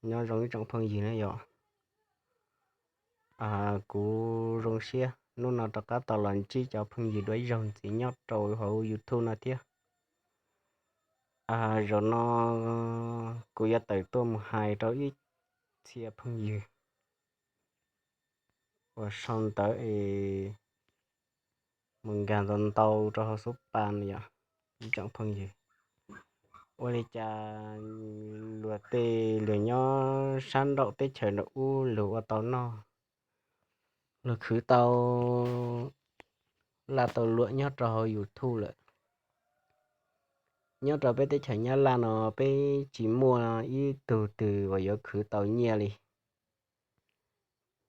Nyob zoo ib tsoom phooj ywg na yom. Kuv zoo siab hnub no rov qab tau los ntsib cov phooj ywg dua ib zaug ntxiv nyob rau hauv YouTube no thiab. Zaum no kuv yuav tawm tuaj mus hais rau ib txhia phooj ywg uas sau ntawv es mus nkag ntau ntau rau hauv xub pa no yom, ib tsoom phooj ywg. Ua li cas luag tej luag nyob sab nraum teb chaws nraum ub luag ua tau noj, luag khwv tau laj tau luam nyob rau hauv YouTube lawm. Nyob rau peb teb chaws Nyab Laj no peb tsis muaj ib tug twg uas yuav khwv tau nyiaj li.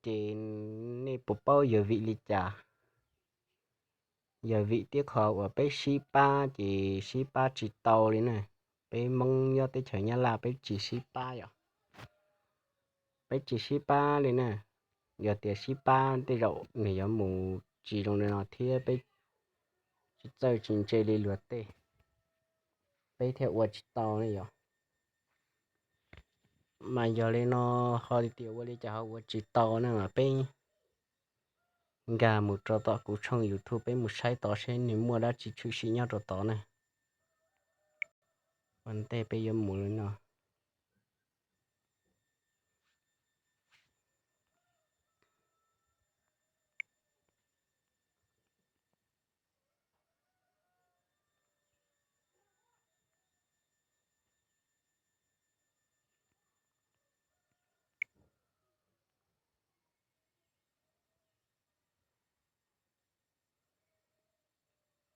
Ces nej puas paub yog vim li cas? Yog vim tib qho uas peb sib pab ces sib pab tsis tau li na. Peb Hmoob nyob teb chaws Nyab Laj peb tsis sib pab yom. Peb tsis sib pab li na. Yog tias sib pab tej zaum nws yuav mus tsis zoo li no thiab peb tsis txawj tsis ntse li luag tej, peb thiaj ua tsis tau ne yom. Mas yog li no, ho tias ua li cas ho ua tsis tau na mas peb nkag mus rau tom kuv tshooj YouTube peb mus saib tod seb nws muaj dab tsi tshwm sim nyob rau tod na. Ua ntej peb yuav mus li no.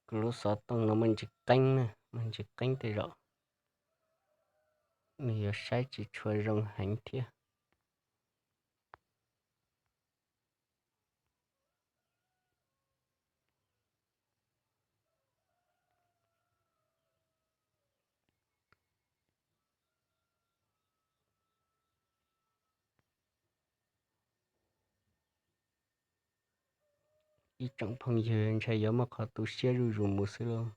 Kuv lub xov tooj no muaj ntsis qeeb na, muaj ntsis qeeb tej zaum nws yuav saib tsis tshua zoo heev thiab. Ib tsoom phooj ywg, ntshe yuav muaj qhov tu siab zuj zus mus xwb lauj.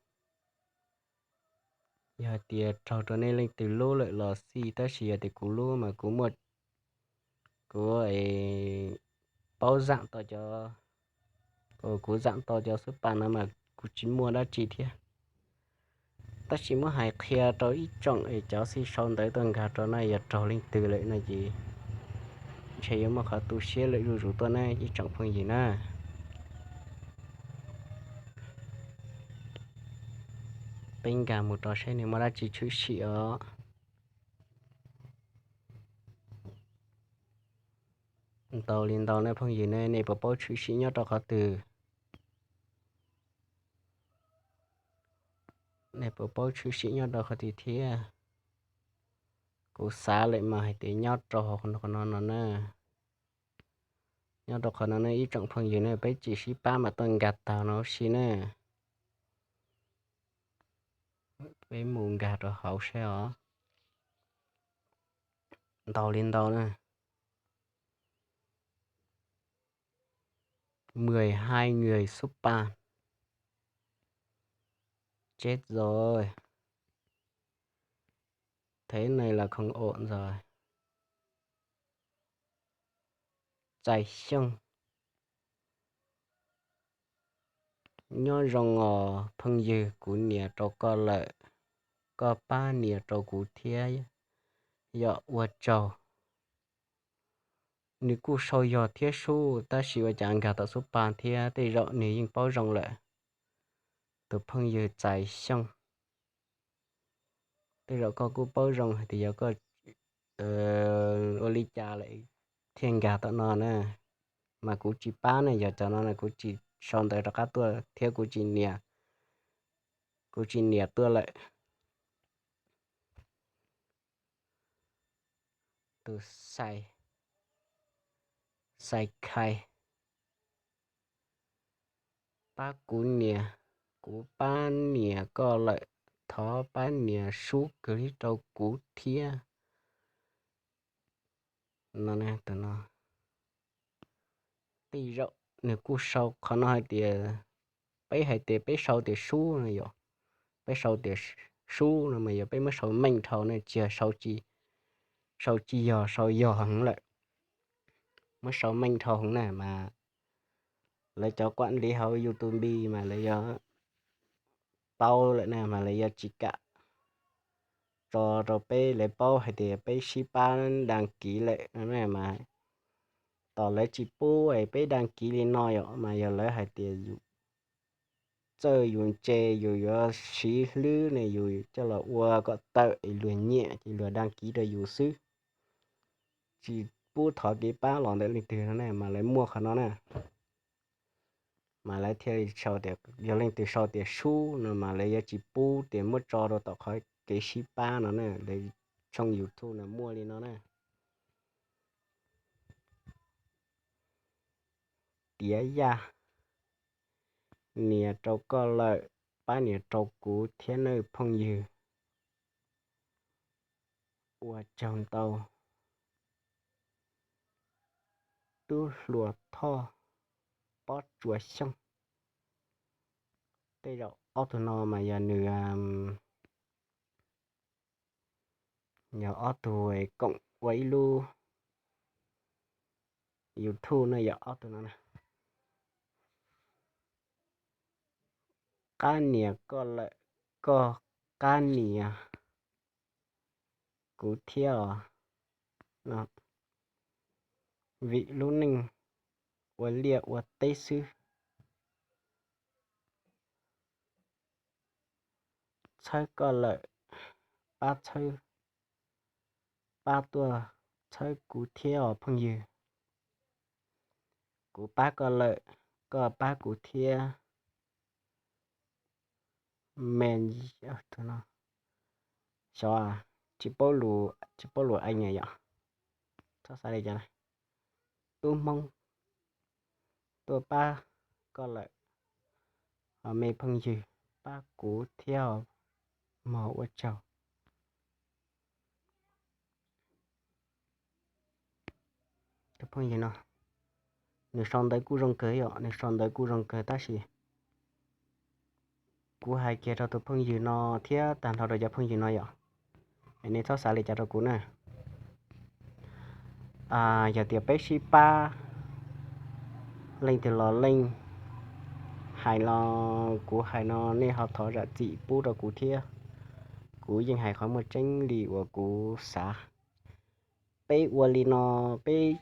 Yog hais tias raug rau nej leej twg lub lawm los xij, tab sis yog tias kuv lub mas kuv muaj, kuv paub zaam tau cov, kuv zaam tau cov xub pas no mas kuv tsis muaj dab tsi thiab. Tab sis muab hais qhia rau ib tsoom es cov xij sau ntawv tuaj nkag rau no yog raug leej twg lawm no ces ntshe yuav muaj qhov tu siab lawm zuj zus tuaj na ib tsoom phooj ywg na. Peb nkag mus rau saib nws muaj dab tsi tshwm sim os. Ntau li ntau nej phooj ywg ne, nej puas paub tshwm sim nyob rau qhov twg? Nej puas paub tshwm sim nyob rau qhov twg thiab? Kuv xav lawm mas hais tias nyob rau qhov no no na. Nyob rau qhov no ne ib tsoom phooj ywg ne, peb tsis sib pab mas tuaj nkag tag no ua si ne. Peb mus nkag rau hauv saib os. Ntau li ntau na. Mười hai người sub pa. Chết rồi. Thế này là không ổn rồi. Txais Xyooj. Nyob zoo os phooj ywg, kuv nias rau koj lawm, koj pab nias rau kuv thiab, yog ua tsaug. Nws kuj sau yog thiab sub, tab sis ua cas nkag tom sub pa thiab, tej zaum nws yeej paub zoo lawm. Tus phooj ywg Txais Xyooj, tej zaum koj kuj paub zoo hais tias yog koj ua li cas lawm thiaj nkag tom no na. Mas kuv tsis pab ne, yog cov no kuv tsis sau ntawv rov qab tuaj thiab kuv tsis nias, kuv tsis nias tuaj lawm. Tus Xais, Xais Khai, pab kuv nias, kuv pab nias koj lawm, thov pab nias sub kawg li rau kuv thiab. No, tej zaum nws kuj sau qhov no hais tias, peb hais tias peb sau tias sub no yom, peb sau tias sub no mas yog peb muab sau meej dhau ne, tsis yog sau tsis, sau tsis yog, sau yog heev lawm, muab sau meej dhau heev na mas lawv cov kuam li hauv YouTube mas lawv yuav paub lawm na mas lawv yuav tsis kam tso rau peb, lawv paub hais tias peb sib pab dag kiv lawm no na mas tos lawv tsis pub es peb dag kiv li no yom, mas yog lawv hais tias yus txawj yus ntse yus yuav siv hlwb ne yus coj los ua kom tawm es luag nyiam ces luag dag kiv rau yus xwb, tsis pub thov kev pab los ntawm leej twg no na mas lawv muaj qhov no na. Mas lawv thiaj li sau tias yog leej twg sau tias sub no mas lawv yuav tsis pub tias muab tso rau tom qhov kev sib pab no na, lawv tshooj YouTube no muaj li no na. Tiav yaj, nias rau koj lawm, pab nias rau kuv thiab nawb phooj ywg. Ua tsaug ntau. Tub Hluas Thoj, Pob Tsuas Xyooj. Tej zaum ob tug no mas yog nws, yog ob tug koom ua ib lub YouTube no yog ob tug no na. Qab nias koj lawm, koj qab nias kuv thiab os. Vim lub neej ua liaj ua teb xwb. Txhawb koj lawm, pab txhawb, pab tuaj txhawb kuv thiab os phooj ywg. Kuv pab koj lawm, koj pab kuv thiab. Me, xyov, tsis paub lus, tsis paub lus Amees yom. Txhob xav li cas na. Tub Hmoob tuaj pab koj lawm, me phooj ywg pab kuv thiab os, mog ua tsaug. Tus phooj ywg no, nws sau ntawv kuj zoo kawg yom, nws sau ntawv kuj zoo kawg tab sis kuv hais kiag rau tus phooj ywg no thiab tag nrho rau cov phooj ywg no yom, es nej txhob xav li cas rau kuv na. Yog tias peb sib pab, leej twg los leej, hais los kuv hais no nej ho thov zam txim pub rau kuv thiab. Kuv yeej hais qhov muaj tseeb li uas kuv xav. Peb ua li no, peb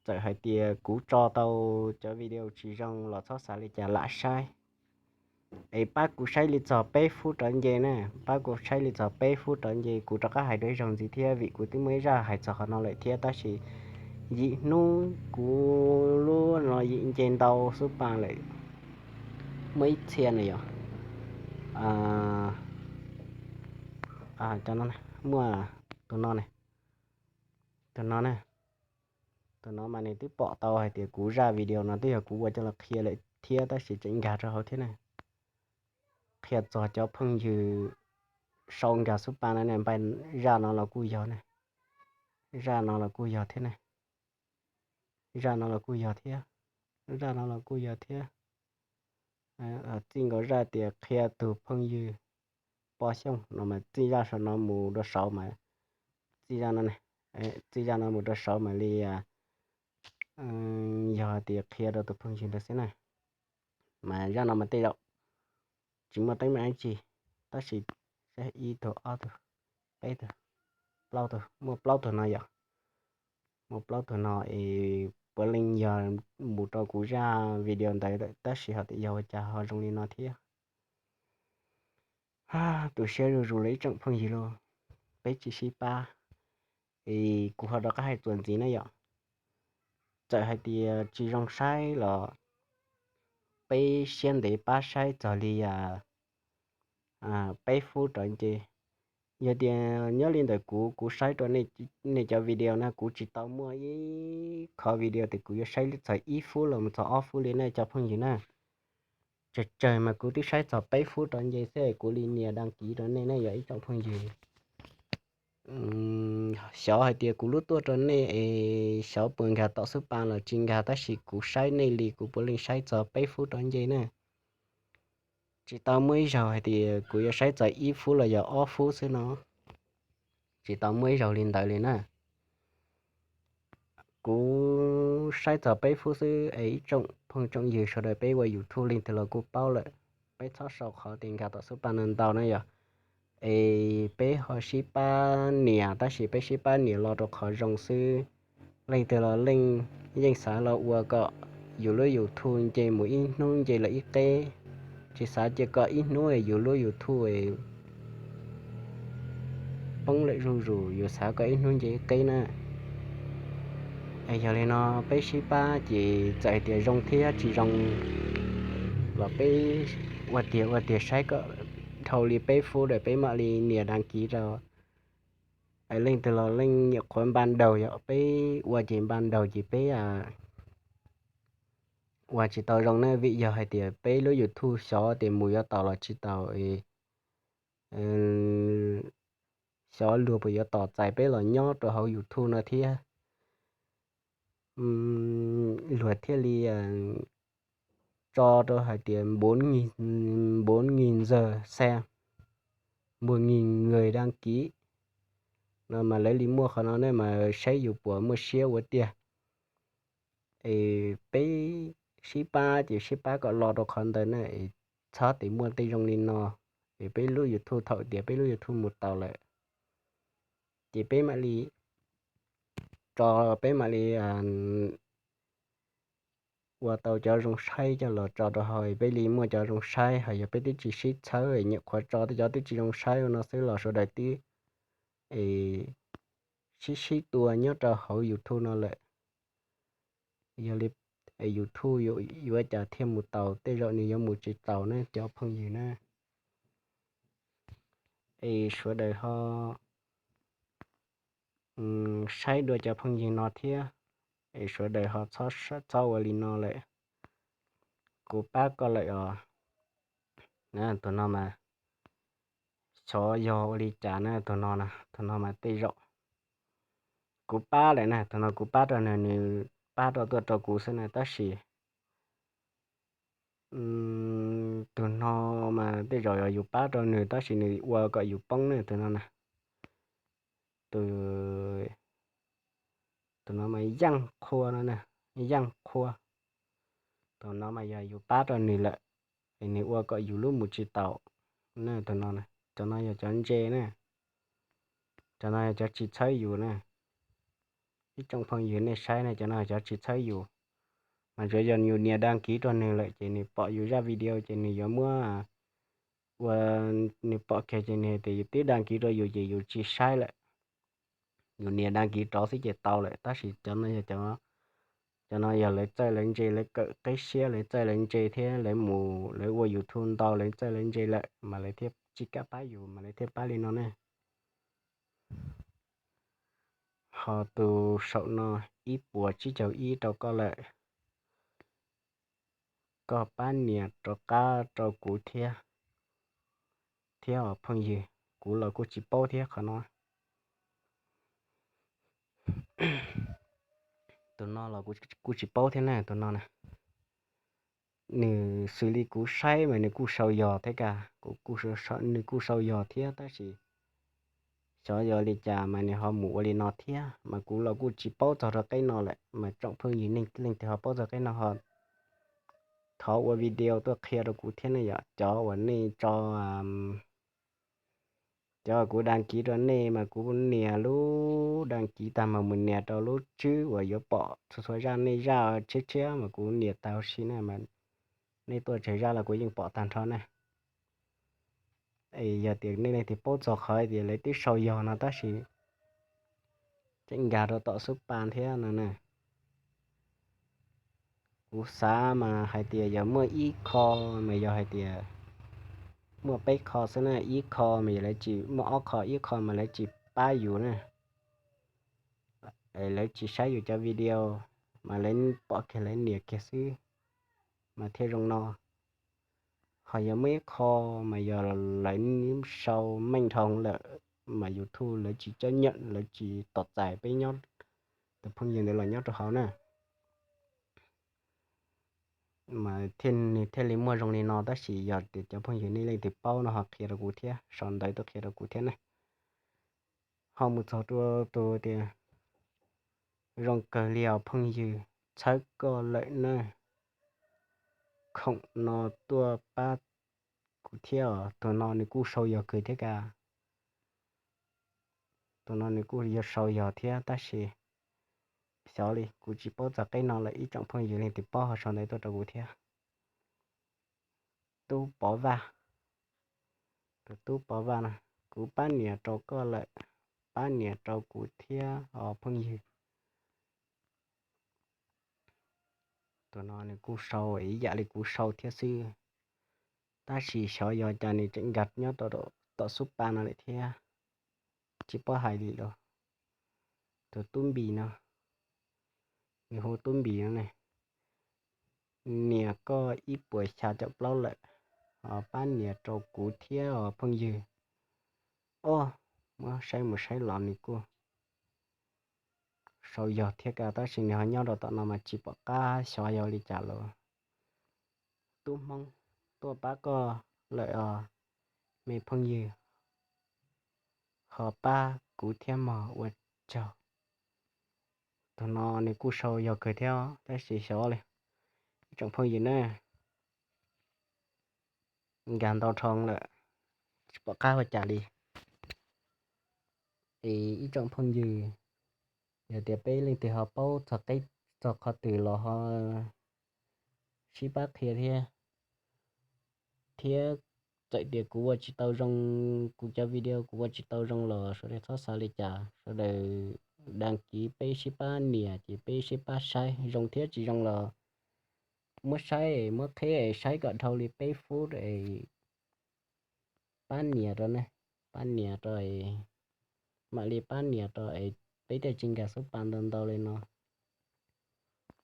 txawm hais tias kuv tso tau cov video tsis zoo los txhob xav li cas lam saib. Es pab kuv saib li txog peb fub rov nce na, pab kuv saib li txog peb fub rov nce, kuv rov qab hais dua ib zaug ntxiv thiab vim kuv twb muaj ib zaj hais txog qhov no lawm thiab tab sis yim hnub kuv lub no yim nce ntau xub pa lawm. Muaj ib txhia na yom, muaj tus no ne, tus no ne, tus no mas nws twb pom tau hais tias kuv zaj video no twb yog kuv ua coj los qhia lawm thiab tab sis tseem nkag rau hauv thiab ne. Qhia txog cov phooj ywg sau nkag xub pa no ne, npaj zaj no los kuj yog ne, zaj no los kuj yog thiab ne, zaj no los kuj yog thiab, zaj no los kuj yog thiab. Txij nkaus zaj tias qhia tus phooj ywg Pob Xyooj no mas txij zaj no mus rau saud mas, txij zaj no, txij zaj no mus rau saud mam li yog tias qhia rau tus phooj ywg ntawd xwb na. Mas zaj no mas tej zaum tsis muaj teeb meem dab tsi, tab sis saib ib tug ob tug peb tug plaub tug, muaj plaub tug no yom. Muaj plaub tug no es puav leej yog mus rau kuv zaj video ntawd lawm tab sis ho tias yog ua cas ho zoo li no thiab. Tu siab zuj zus li ib tsoom phooj ywg lauj, peb tsis sib pab es kuv ho rov qab hais txuas ntxiv na yom. Txawm hais tias tsis zoo saib los peb siab ntev pab saib txog li peb fub rov nce. Yog tias nyob li ntawm kuv, kuv saib rau nej cov video na kuv tsis tau muaj ib qho video tias kuv yuav saib txog ib fub los mus txog ob fub li na cov phooj ywg na. Tsawg tsawg mas kuv twb saib txog peb fub rov nce xwb, kuv li nias dag kiv rau nej ne yog ib tsoom phooj ywg. Xyov hais tias kuv lub tuaj rau nej es xyov puas nkag tom xub pa los tsis nkag tab sis kuv saib nej li kuv puav leej saib txog peb fub rov nce na. Tsis tau muaj ib zaug hais tias kuv yuav saib txog ib fub los yog ob fub xwb no. Tsis tau muaj ib zaug li ntawd li na. Kuv saib txog peb fub xwb es ib tsoom phooj tsoom ywg sawv daws peb ua YouTube leej twg los kuj paub lawm. Peb txhob sau qhov tias nkag tom xub pa no ntau na yog. Es peb ho sib pab nias tab sis peb sib pab nias los rau qhov zoo xwb. Leej twg los leej yeej xav los ua kom yus lub YouTube nce mus ib hnub nce lawm ib qeb, tsis xav cia kom ib hnub yus lub YouTube poob lawm zuj zus, yus xav kom ib hnub nce ib qeb na. Es yog li no peb sib pab ces txawm hais tias zoo thiab tsis zoo los peb ua tiag ua tiag saib kom dhau li peb fub lawm peb mam li nias đăng ký rau. Es leej twg los leej nyuam qhuav npa daug, yog peb ua ces npa daug ces peb ua tsis tau zoo na, vim yog hais tias peb lub YouTube xyov tias mus yuav tos los tsis tau, xyov luag puas yuav tos txais peb los nyob rau hauv YouTube no thiab. Luag thiaj li tso rau hais tias bốn nghìn giờ xem, mười nghìn người đăng ký no mas lawv li muaj qhov no ne mas saib yus puas muaj siab ua tiag. Es peb sib pab ces sib pab kom los rau qhov ntawd na, es txhob tias muaj tej zoo li no, es peb lub YouTube thaum tias peb lub YouTube mus tau lawm ces peb mam li tso, peb mam li ua tau cov zoo saib coj los tso rau hauv peb li muaj cov zoo saib. Ho yog peb twb tsis sib txhawb, nyuam qhuav tso tej cov twb tsis zoo saib ua no xwb los sawv daws twb es sib sib tua nyob rau hauv YouTube no lawm. Yog li YouTube yuav cas thiaj mus taus, tej zaum nws yuav mus tsis taus ne cov phooj ywg na. Es sawv daws ho saib dua cov phooj ywg no thiab, es sawv daws ho txhob ua li no lawm. Kuv pab koj lawm os. Tus no mas xyov yog ua li cas na, tus no, tus no mas tej zaum kuv pab lawm na, tus no kuv pab rau nws, nws pab rau tuaj rau kuv xwb na, tab sis tus no mas tej zaum yog yus pab rau nws tab sis nws ua kom yus poob ne, tus no na. Tus, tus no mas Yaj Qhua no, Yaj Qhua. Tus no mas yog yus pab rau nws lawm, es nws ua kom yus lub mus tsis taus na, tus no. Cov no yog cov ntse na, cov no yog cov tsis txhawb yus na. Ib tsoom phooj ywg nej saib na, cov no yog cov tsis txhawb yus, mas tsuav yog yus nias đăng ký rau nws lawm ces nws pom yus zaj video ces nws yuav muab ua, nws pom kiag ces nws tias yus twb đăng ký rau yus ces yus tsis saib lawm. Yus nias đăng ký rov xwb ces tau lawm, tab sis cov no yog cov, cov no yog lawv txawj lawv ntse, lawv kawm qib siab lawv txawj lawv ntse thiab lawv mus lawv ua YouTube ntau lawv txawj lawv ntse lawm mas lawv thiaj tsis kam pab yus mas lawv thiaj pab li no ne. Ho tus saum no ib puas tsib caug ib rau koj lawm. Koj pab nias rov qab rau kuv thiab, thiab os phooj ywg, kuv los kuj tsis paub thiab qhov no. Tus no los kuv kuj tsis paub thiab na, tus no na. Nws xws li kuv saib mas nws kuj sau yog thiab, nws kuj sau yog thiab tab sis xyov yog li cas mas nws ho mus ua li no thiab, mas kuv los kuj tsis paub txog rau qeb no lawm, mas tsoom phooj ywg nej leej twg ho paub txog qeb no ho thov ua video tuaj qhia rau kuv thiab ne yom. Cov uas nej tso, cov uas kuv đăng ký rau nej mas kuv nias lub đăng ký tag mas mus nias rau lub tswb uas yuav pom txhua txhua zaj, nej zaj tshiab tshiab mas kuv nias tag huv si na mas nej tuaj tsawg zaj los kuv yeej pom tag nrho na. Es yog tias nej leej twg paub txog qhov tias lawv twb sau yog no tab sis tseem nkag rau tom xub pa thiab no na. Kuv xav mas hais tias yog muaj ib qho, mas yog hais tias muaj peb qho xwb na, ib qho mas yog lawv tsis, muaj ob qho, ib qho mas lawv tsis pab yus na, lawv tsis saib yus cov video, mas lawv pom kiag lawv nias kiag xwb mas thiaj zoo no. Ho yog muaj ib qho mas yog lawv sau meej dhau lawm, mas YouTube lawv tsis chấp nhận, lawv tsis tos txais peb nyob, tus phooj ywg ntawd los nyob rau hauv na, mas thiaj, nws thiaj li muaj zoo li no. Tab sis yog tias cov phooj ywg nej leej twg paub no ho qhia rau kuv thiab, sau ntawv tuaj qhia rau kuv thiab ne. Ho mus txog rau tus tias Zoo kawg li os phooj ywg, txhawb koj lawm nawb. Khoom no tuaj pab kuv thiab os. Tus no nws kuj sau yog kawg thiab ka. Tus no nws kuj yog sau yog thiab tab sis xyov li kuv tsis paub txog qeb no lawm, ib tsoom phooj ywg leej twg paub ho sau ntawv tuaj rau kuv thiab. Tub Pov Vaj, tus Tub Pov Vaj no, kuv pab nias rau koj lawm, pab nias rau kuv thiab os phooj ywg. Tus no nws kuj sau ib yam li kuv sau thiab xwb, tab sis xyov yog cas nws tseem nkag nyob rau tom xub pa no lawm thiab, tsis paub hais li los. Tus Tub Npis no, nws hu Tub Npis no ne, nias koj ib puas xya caum plaub lawm, pab nias rau kuv thiab os phooj ywg. Ob, muab saib mus saib los nws kuj sau yog thiab ka, tab sis nws ho nyob rau tom no mas tsis pom qab xyov yog li cas los. Tub Hmoob, tuaj pab koj lawm os me phooj ywg, ho pab kuv thiab mog, ua tsaug. Tus no nws kuj sau yog kawg thiab tab sis xyov li, ib tsoom phooj ywg na, nkag ntau dhau lawm, tsis pom qab ua cas li. Es ib tsoom phooj ywg, yog tias peb leej twg ho paub txog qeb txog qhov twg los ho sib pab qhia thiab, thiab txawm tias kuv ua tsis tau zoo, kuv cov video kuv ua tsis tau zoo los sawv daws txhob xav li cas, sawv daws đăng ký peb sib pab nias ces peb sib pab saib zoo thiab tsis zoo los muab saib muab qheb es saib kom dhau li peb phút es pab nias rau ne, pab nias rau, mam li pab nias rau es peb thiaj tsis nkag xub pa ntau ntau li no.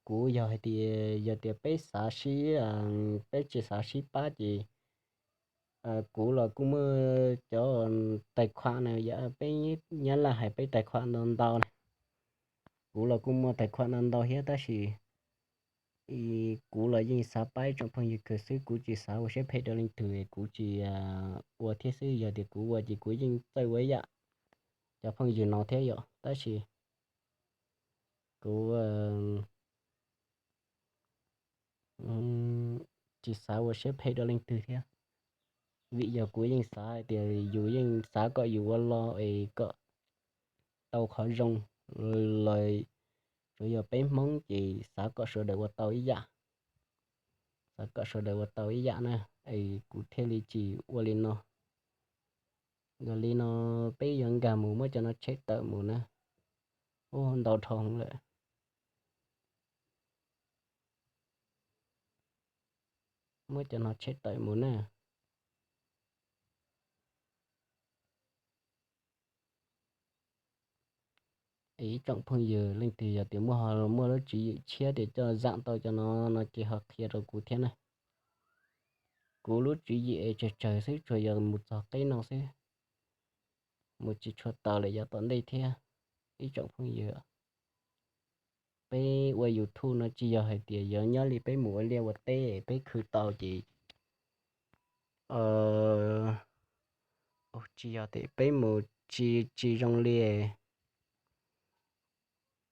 Kuv yog hais tias yog tias peb xav sib, peb tsis xav sib pab ces kuv los kuj muaj cov tais khuam na, yog peb Nyab Laj hais peb tais khuam ntau ntau na. Kuv los kuj muaj tais khuam ntau ntau thiab tab sis kuv los yeej xav pab ib tsoom phooj ywg kawg xwb, kuv tsis xav ua siab phem rau leej twg, kuv tsis ua thiab xwb, yog tias kuv ua ces kuv yeej txawj ua ib yam cov phooj ywg no thiab yom, tab sis kuv tsis xav ua siab phem rau leej twg thiab, vim yog kuv yeej xav hais tias yus yeej xav kom yus ua lo es kom tau qhov zoo los, tsuas yog peb Hmoob ces xav kom sawv daws ua tau ib yam, xav kom sawv daws ua tau ib yam na, es kuv thiaj li tsis ua li no. Yog li no peb yuav nkag mus muab cov no tsheb tawm mus na. Ub, ntau dhau lawm. Muab cov no tsheb tawm mus na. Es ib tsoom phooj ywg leej twg yog tias muaj ho muaj lub tswv yim tshiab tias coj zam tau cov no no ces ho qhia rau kuv thiab na. Kuv lub tswv yim es tsawg tsawg xwb, tsuas yog mus txog qeb no xwb, mus tsis tshua taus lawm yav tom ntej thiab. Ib tsoom phooj ywg, peb ua YouTube no tsis yog hais tias yog nyob li peb mus ua liaj ua teb peb khwv tau ces tsis yog tias peb mus tsis, tsis zoo li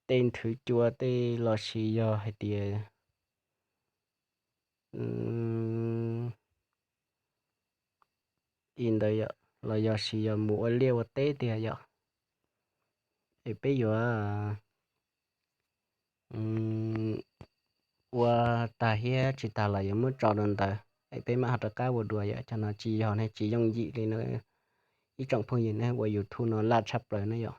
tej nthwv cua tej los sis yog hais tias ntawd los yog sis yog mus ua liaj ua teb tiag yom, es peb yuav ua tag thiab tsis tag los yuav muab tso rau ntawd es peb mam ho rov qab ua dua yom. Cov no tsis yog ne, tsis yooj yim li na. Ib tsoom phooj ywg, nej ua YouTube no laj tshaj plaws na yom,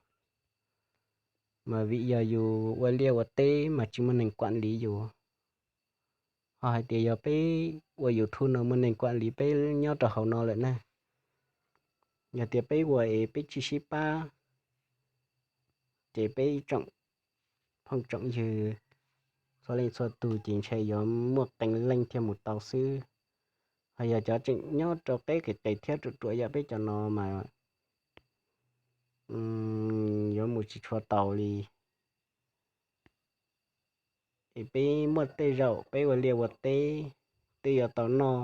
mas vim yog yus ua liaj ua teb mas tsis muaj neeg kuam liv yus. Ho hais tias yog peb ua YouTube no muaj neeg kuam liv peb nyob rau hauv no lawm na. Yog tias peb ua es peb tsis sib pab ces peb ib tsoom phooj tsoom ywg txhua leej txhua tus ces ntshe yuav muaj qee leej thiaj mus tau xwb. Ho yog cov tseem nyob rau qeb qis qis thiab ruam ruam yam peb cov no mas yuav mus tsis tshua taus li. Es peb muaj tej zaum peb ua liaj ua teb, twb yuav tau noj,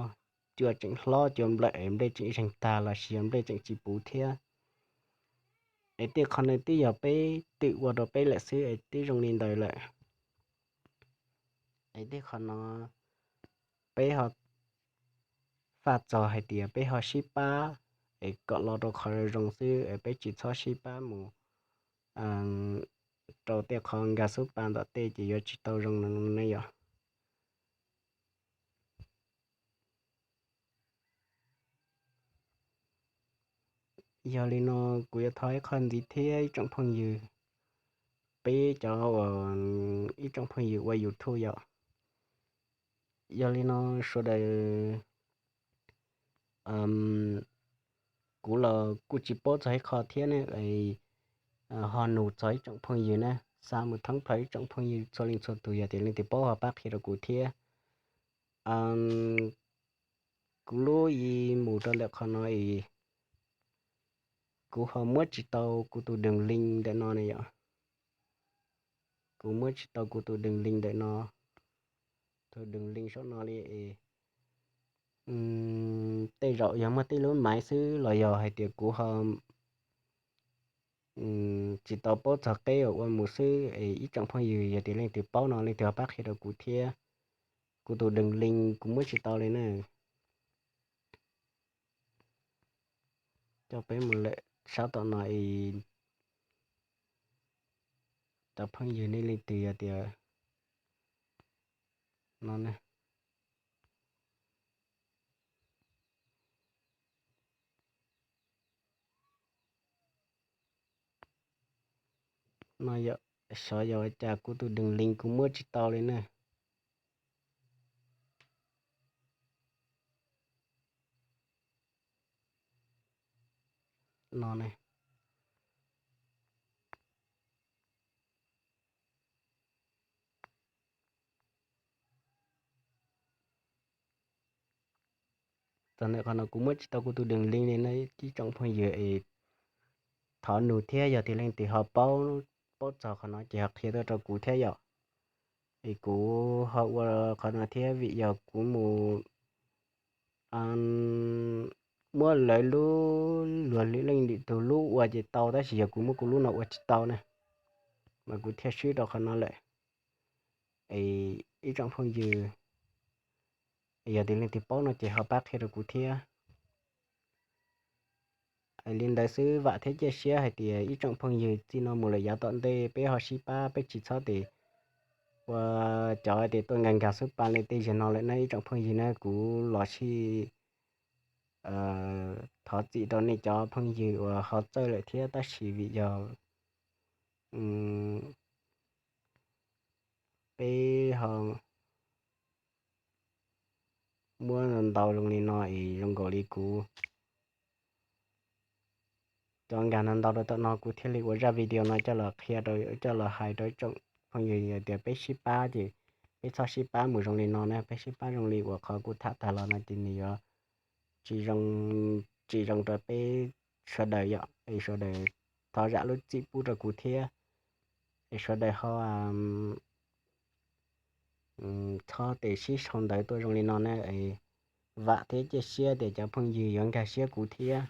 cua tseem hlob cua nplawm es nplej tseem zeeg tag los sis yog nplej tseem tsis puv thiab. Es tej qhov no twb yog peb twm ua rau peb lawm xwb es twb zoo li ntawd lawm. Es tej qhov no peb ho faj txog hais tias peb ho sib pab es kom los rau qhov zoo xwb es peb tsis txhob sib pab mus rau tej qhov nkag xub pa ntawm tej ces yuav tsis tau zoo no ne yom. Yog li no kuv yuav thov ib qho ntxiv thiab ib tsoom phooj ywg, peb cov uas ib tsoom phooj ywg ua YouTube yom. Yog li no sawv daws, kuv los kuj tsis paub txog ib qho thiab ne, ho nug txog ib tsoom phooj ywg na, xa mus thoob plaws ib tsoom phooj ywg txhua leej txhua tus yog tias leej twg paub ho pab qhia rau kuv thiab. Kuv lub i mus rau ntawm qhov no es kuv ho muab tsis tau kuv tus đường link ntawm no ne yom. Kuv muab tsis tau kuv tus đường link ntawm no, tus đường link saum no li es tej zaum yog muaj tej lub maiv xwb los yog hais tias kuv ho tsis tau paub txog qeb uas ua mus xwb es ib tsoom phooj ywg yog tias leej twg paub no leej twg ho pab qhia rau kuv thiab. Kuv tus đường link kuv muab tsis tau li na. Coj peb mus lawm sab tom no es cov phooj ywg nej leej twg yog tias no ne, no yog xyov yog ua cas kuv tus đường link kuv muab tsis tau li na. No ne, txog ntawm qhov no kuv muab tsis tau kuv tus đường link li na ib tsoom phooj ywg es thov nug thiab yog tias leej twg ho paub, paub txog qhov no ces ho qhia tuaj rau kuv thiab yom. Es kuv ho ua qhov no thiab vim yog kuv mus muab lawv lub luag lwm leej lwm tus lub ua ces tau tab sis yog kuv muab kuv lub no ua tsis tau na, mas kuv thiaj swb rau qhov no lawm. Es ib tsoom phooj ywg, yog tias leej twg paub no ces ho pab qhia rau kuv thiab. Li ntawd xwb vam thiab cia siab hais tias ib tsoom phooj ywg txij no mus lawm yav tom ntej peb ho sib pab peb tsis txhob tes ua cov tias tuaj nkag nkag xub pa li tej zaum no lawm na ib tsoom phooj ywg na. Kuv los sis thov txim rau nej cov phooj ywg uas ho txawj lawm thiab tab sis vim yog peb ho muab ntau zoo li no es zoo nkaus li kuv cov nkag ntau ntau rau tom no kuv thiaj li ua zaj video no coj los qhia rau, coj los hais rau ib tsoom phooj ywg tias peb sib pab ces peb txhob sib pab mus zoo li no na, peb sib pab zoo li uas qhov kuv tham tag los no ces nws yuav tsis zoo, tsis zoo rau peb sawv daws yom. Es sawv daws thov zam lub txim pub rau kuv thiab, es sawv daws ho txhob tes sib sau ntawv tuaj zoo li no na. Vam thiab cia siab tias cov phooj ywg yuav nkag siab kuv thiab.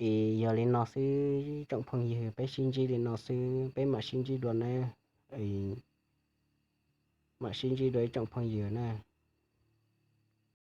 Es yog li no xwb tsoom phooj ywg, peb sib ntsib li no xwb, peb mam sib ntsib dua na. Mam sib ntsib dua ib tsoom phooj ywg na.